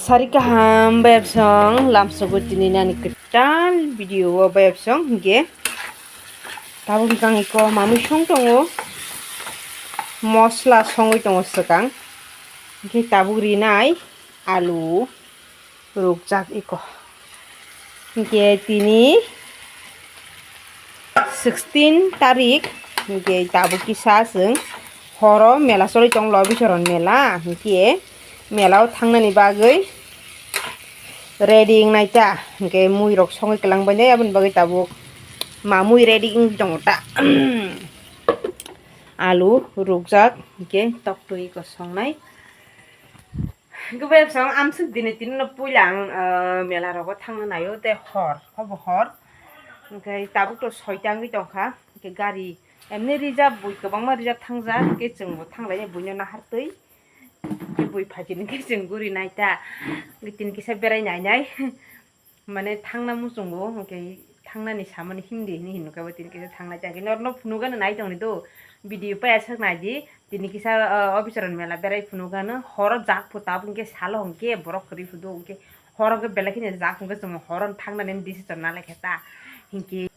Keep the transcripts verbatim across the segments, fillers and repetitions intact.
Sari kaham bayapsong lamsogo tini nani kwtal video o bayapsong hingke tabuk hingkang iko mamui song tongo mosla songwi tongo swkang hingke tabuk rinai alu rukjak iko hingke tini sixteen tarik hingke tabuk kisa chwng horo mela choli tong lo bisoron mela hingke mela o thangnani bagwi ready wngnai ta hingke mui rok songwi kwlang bainai aboni bagwi tabuk mamui ready wngwi tongo ta alu rukjak hingke toktwi iko songnai. Hingke bai bwskango amswk dini tini no puila ang, ah, mela rogo thangna naio tei hor, hobo hor. Hingke tabuk to soita wngwi tongkha. Hingke gari emni reserve bui kwbangma reserve thangjak. Hingke chwngbo thanglaini buino nahartwi. Hingke bui phaikhe hingke chwng guri naita. Hingke tini kisa berai nainai. Mane thangna muchungo, hwnkhe thangnani samani himdi hinwi hinwi khe bo tini kisa thangnai chakhe norno phunukgano nai tongdi do, video paya sak naidi, tini kisa, ah, officer ni mela berai phunukgano, horo jak phu tabuk hwnkhe salo hwnkhe borok kwrwi phu do, hwnkhe horo hwnkhe belai kheno jak hwnkhe chwng horo thangnani decision nalai khe ta, hinkhe.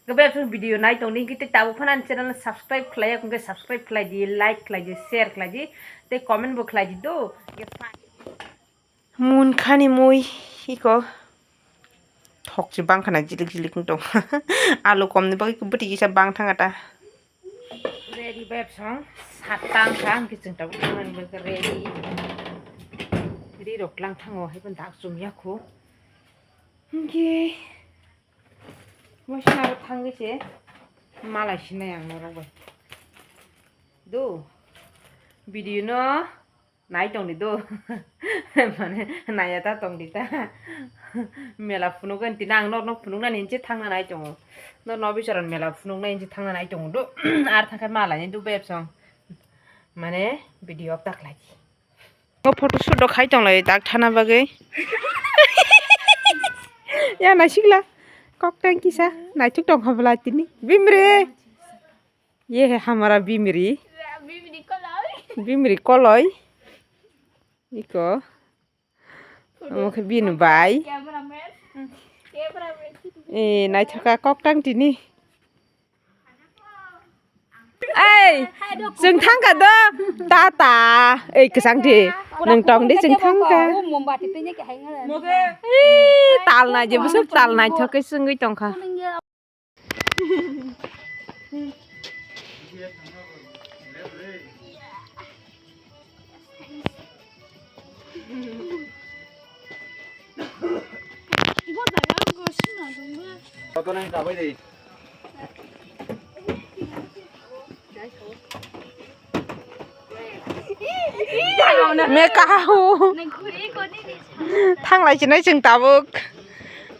Hwnkhe bai video nai tongdi, hinkhe tei tabuk phano ani channel no subscribe khlai ya, hwnkhe subscribe khlai di, like khlai di, share khlai di, tei comment bo khlai di do. Munkhani mui iko thokchi bangkhana jilik jilik wng tong. Alu komni bagwi bwtwi kisa bang thanga ta. Ready beb song satta wngkha hwnkhe chwng tabuk thangmani bagwi ready. Ri rok lang thango hai phano dak chum yakho. Hwnkhe waisa aro thangwi se malai sinai ang norok bai. Do video no. Nai tongdi do. Mane naiya ta tongdi ta. Mela phunukgwi tini ang norno phunuknani hinse thangna nai tongo. Norno bisoron mela phunuknai hinse thangna nai tongo do. Ar thangkhe malai ni do bebsong. Mane video off ta khlai di. O photo shoot rok khai tonglai dak thana bagwi. Ya naisikla. Kok tang kisa. Naithok tongkha bwla tini. Bimre. Ye hai hamara bimri. Bimri koloi. Bimri koloi. Iko. Omo khe bini bai. Cameraman. Cameraman. Eh, naithoka kok tang tini. Ei, chwng thangkha do. Tata. Ei, kwchang di. Nwng tong di, chwng thangkha. Mombati twi ni kahai ngal. Ei, tal nai je, bwswk tal naithok khe chwngwi tongkha. Me kahu. Thanglai chinai chwng tabuk.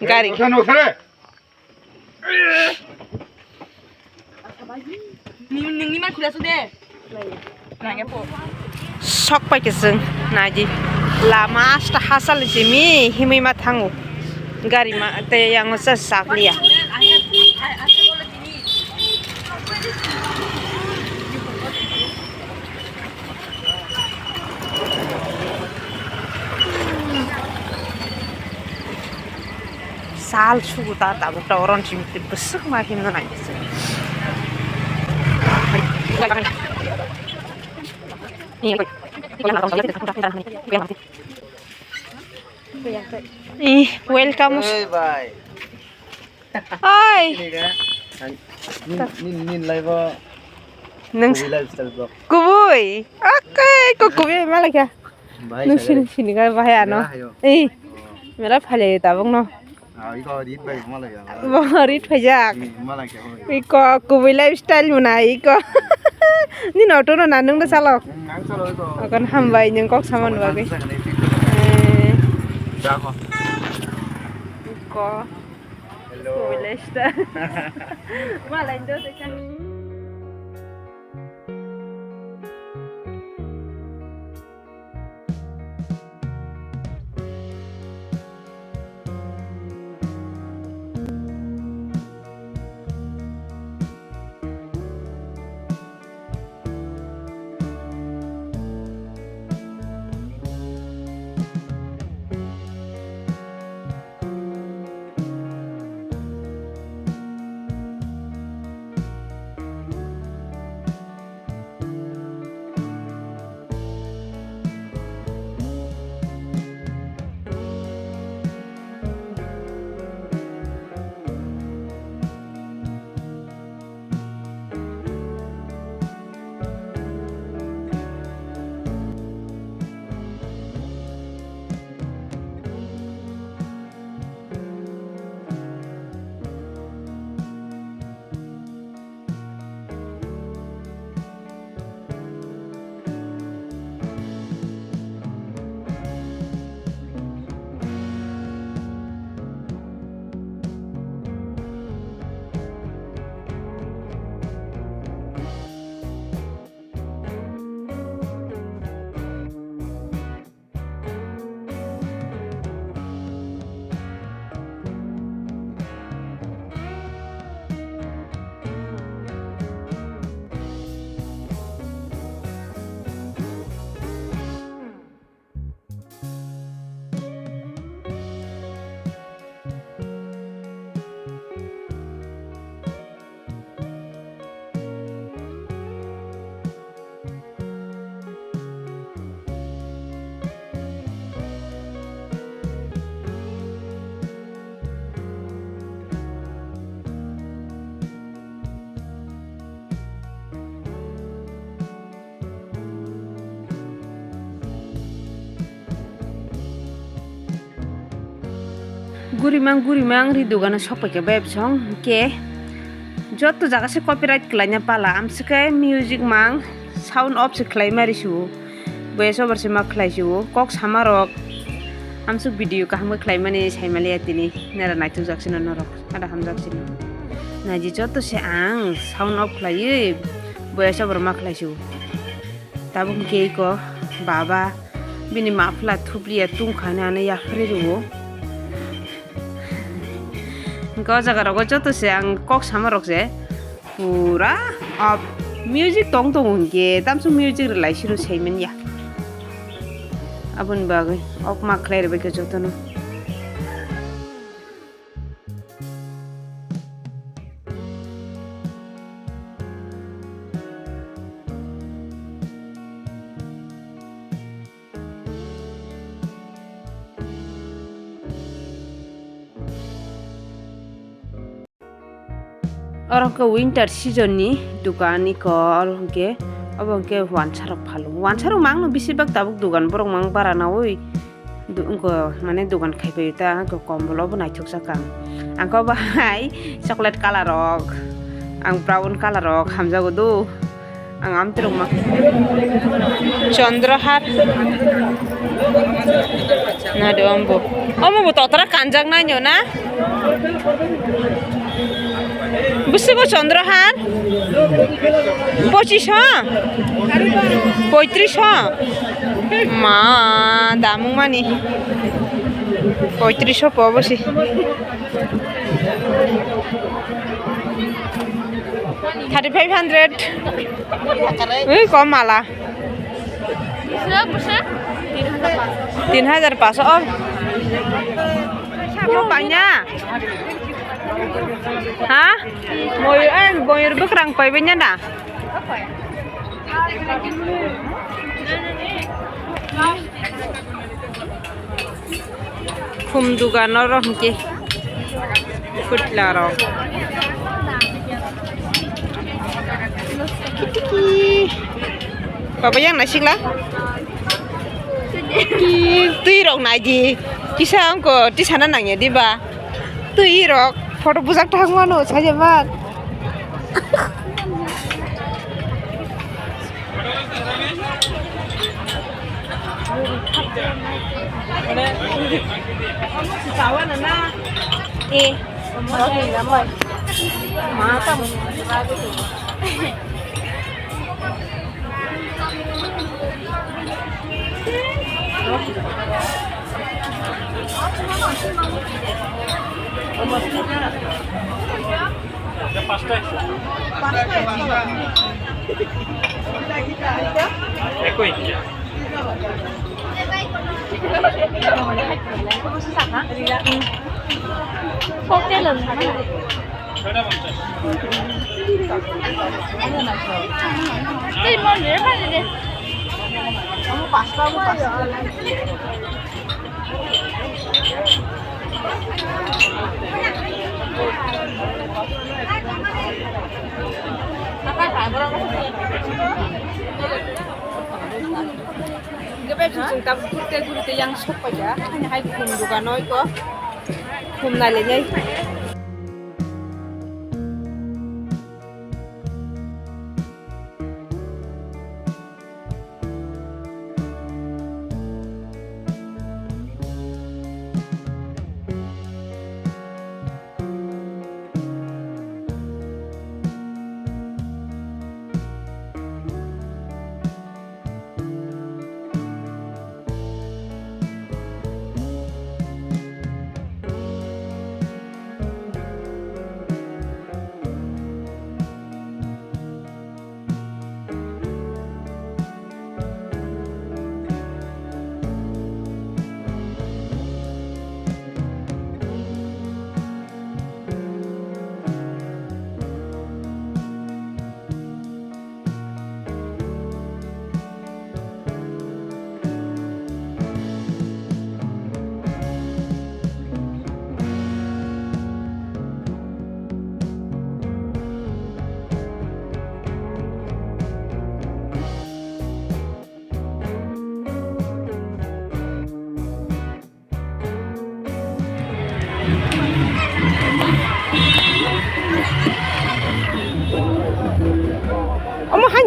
Gari. Nini, nini mai khula su de. Nangya po. Sok pai ke chwng naidi. Lama asta hasal jimi himwi ma thango. Gari ma te yang sa sak liya. Sal sugu ta tabuk ta oron simi twi bwswk ma himna nai. Eh, welcome. Hey, bye. Oi. Sini ka? Nin, nin, nin lai bo. Nung kubui lifestyle vlog. Kubui. Oke, ko kubui malai kha. Bai, nung sini, sini ka bahai ano. Mela hayo. Eh. Oh. Mela phale tabuk no. Ah, iko rit bai malai ya. Bo rit phajak. Eh, malai kha, oh. Iko kubui lifestyle muna iko. Ni no to no na nung da salok. Hmm, ang salok iko. Akan hambai nung kok saman bagwi. Sa kane rit. Eh. Da ko. Iko. Hello. School lista. Malai do de kan. Gurimang gurimang ri dogano sokpaikha bebsong ke joto jaga se copyright khlaina pala amswkhe music mang sound off se khlai mari su boya sobar se ma khlai su kok sama rok amswk video kaham khe khlai mani sai maliya tini nara naithok jak sino norok ada hamjak sino naji joto se ang sound off khlaiwi boya sobar ma khlai su. Tabuk hwnkhe iko baba bini maphla thupliya tungkha hinwi ano yaphri rwo. Hwnkhe o jaga rogo joto se ang kok sama rok se pura off music tong tongo hwnkhe tamsok music rwlai siro saiman ya. Aboni bagwi off ma khlai rwbaikha jotono. Oro hwnkhe winter season ni dukan iko oro hwnkhe obo hwnkhe wansa rok phalo wansa rok mangno bisi bak tabuk dukan borok mang bara nawi. Wngkha mane dogan khaipai ta wngkha kombolo bo naithok jak ang angkhe obo hai chocolate colour rok ang brown colour rok hamjago do ang amtwrwngma Chandra har nado ambo omo bo totra kanjak naino na. Bwswk bo Chandra har? Pochish ho? Poitrish ho? Ma, damung mani. Poitrish ho po bo si. Thirty five hundred. Ui, kom mala. Tin hajar paso. Oh. Mo panya. Ha? Moyur, eh, moyur bwkrang paibai na da? Khum dugan oro hwnkhe. Putla rok. Baba yang naisik la? Twi rok nai di. Kisa angko tisana nangya di ba? Twi rok photo bujak thang mano saja mat. Eh, ma tam. Ekoi. Hingke bai chwng tabuk gurte gurte yang sok paikha, haini hai khum dogano iko khum nailainai.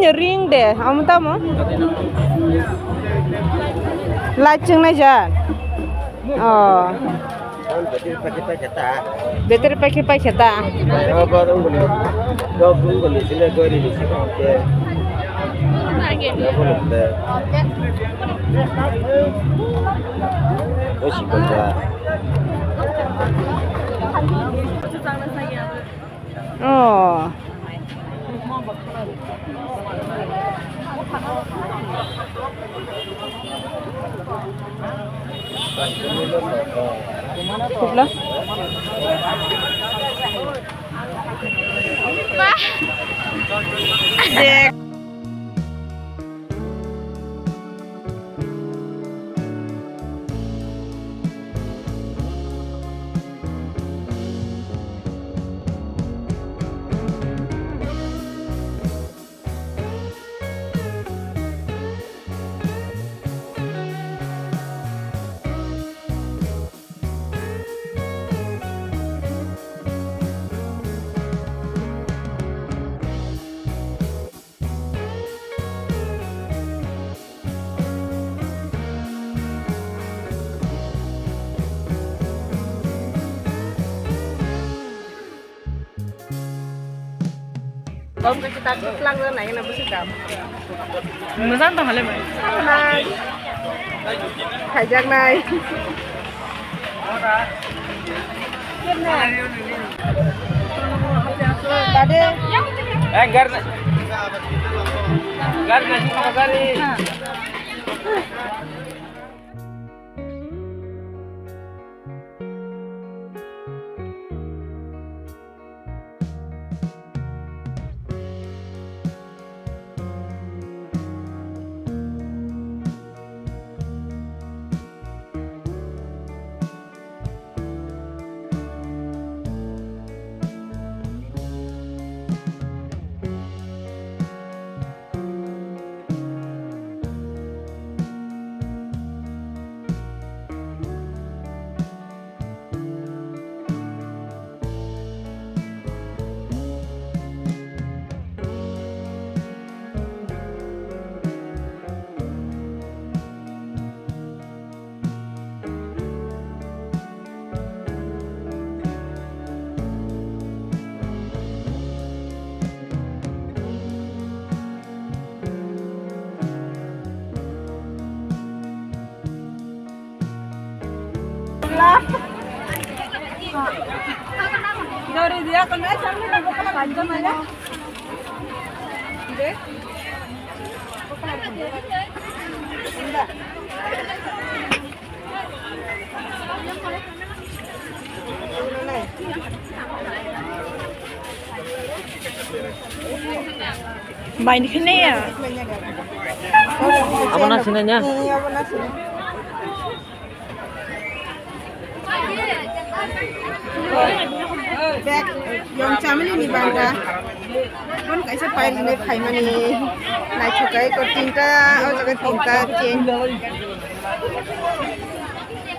Ring de, amo tamo? Light chwngnai ja? Oh. Battery paikhe paikhe ta. Battery paikhe paikhe ta. Rubber wngoni, rubber wngoni sile gori ni sile ke. Rubber wngde. Osi konja. Oh. Kubla. Dek. Bom kasi tak lang na nai na busi dam. Mujang to hale mai. Nai. Khaijaknai. Dade. Eh, gar na. Gar na, gar na. Main kene ya. Abo na sinanya? Bag, yong chamani ni bangka. Kon kaisa pairi ne phaimani. Naithokai ko tinta, o jaga tinta chain.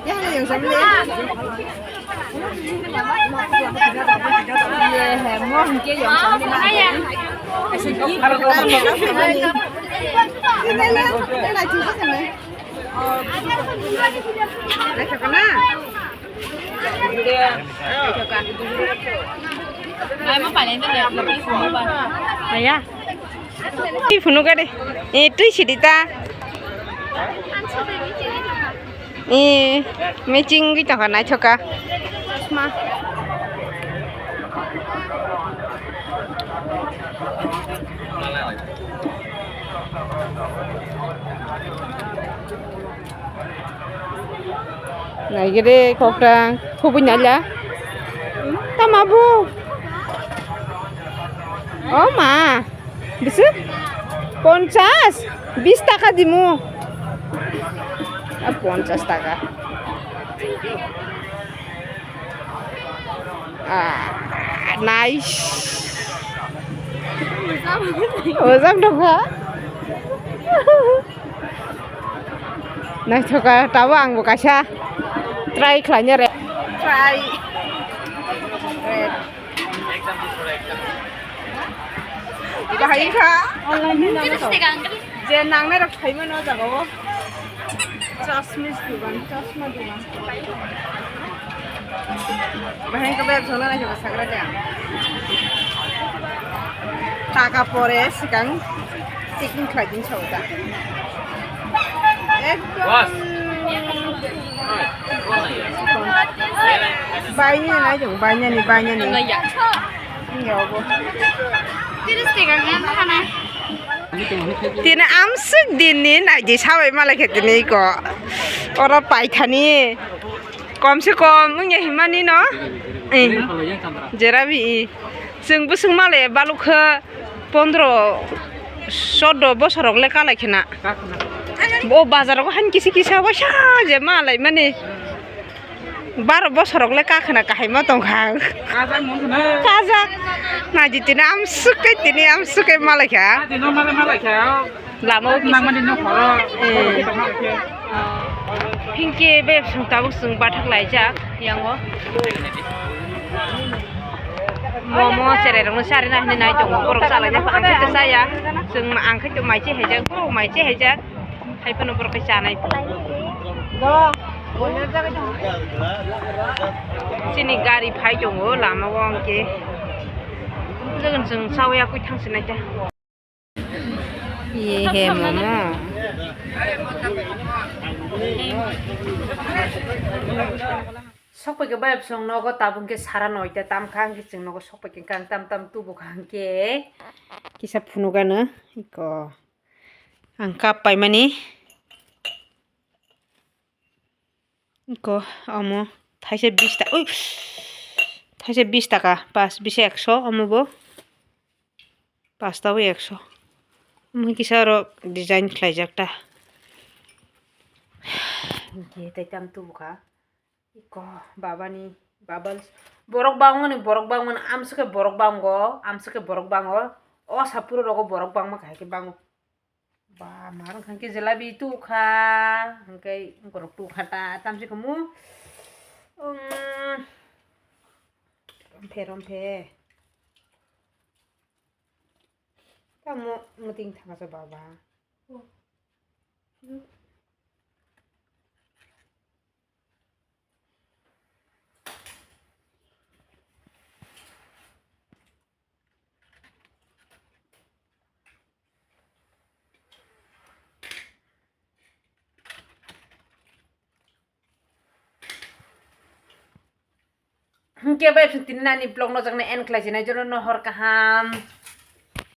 Ya, yong chamani. Ye, he, mo hingke yong chamani. Kaisa gift. Naithokai. Aya. Twi phunuk de. Eh, twi sidi ta. Eh, matching gwi tongkha, naithoka. Chosma. Naigere koktang, khubui naila. Tama bu. O ma. Bisu? Ponchas? Bis taka dimu. Ah, ponchas taka. Ah, nice. Ojak dongkha. Naithoka, tabo ang bo kaisa try khlaina re. Try. Red. Bahai kha. Online ni nang. Je nangnai rok khaimano jaga o. Chasmis dugan, chasma dugan. Bahai kha bebak jona nai kha sakra de. Taka pore sikang checking khlai din sauda. Ekdom. Bainani nai jong, bainani, bainani. Nai ya. Nai ya bo. Tini amswk din ni naidi sabai malai khe tini ko. Oro paithani. Kom se kom wngya himani no. Eh. Jerabi i. Chwng bwswng malai baluk kha pondro, soddo bosor rok le kalai khena. O bazar rogo han kisa kisa waisa je malai mani. Baro bosor rok le kakhwna kahai ma tong kha. Kajak mon khna. Kajak. Naidi tini amswk kai tini amswk kai malai kha. Adi no malai malai kha. Lama o kisa. Nang mani no khoro. Eh. Khoro kita malai kha. Hingke be sung tabuk sung bathak laijak yango. Momo cherai rok no sari na hinui nai tongo. Borok chalai jak ang khe to chaya. Chwng ang khe to mai che haijak, borok mai che haijak. Hai phano borok khe chanai. Chini gari phai tongo lama o hwnkhe. Jogon chwng chawi yakui thang sinai ta. Ye he momo. Sok pai khe bayap song nogo tabuk khe sara noita tam kha hwnkhe chwng nogo sok pai khe kang tam tam tubu kha hwnkhe kisa phunuk ano iko. Ang cup paimani. Ko omo thaisa bis taka, ui, thaisa bis taka, pas bisa ekso omo bo, pas ta bo ekso. Omo kisa oro design khlaijak ta. Hwnkhe tei tam tubu kha. Iko babani, babal, borok bangmani, borok bangmani, amswk khe borok bango, amswk khe borok bango. O sapuro rogo borok bangma kahai khe bango. Ba, ma rwng kha khe jelabi tu kha, hwnkhe borok tu kha ta, tamsi khamu. Um, romphe, romphe. Tamo meeting thangsa baba. Hwnkhe bai tini nani vlog no jakna end khlai sinai jono no hor kaham.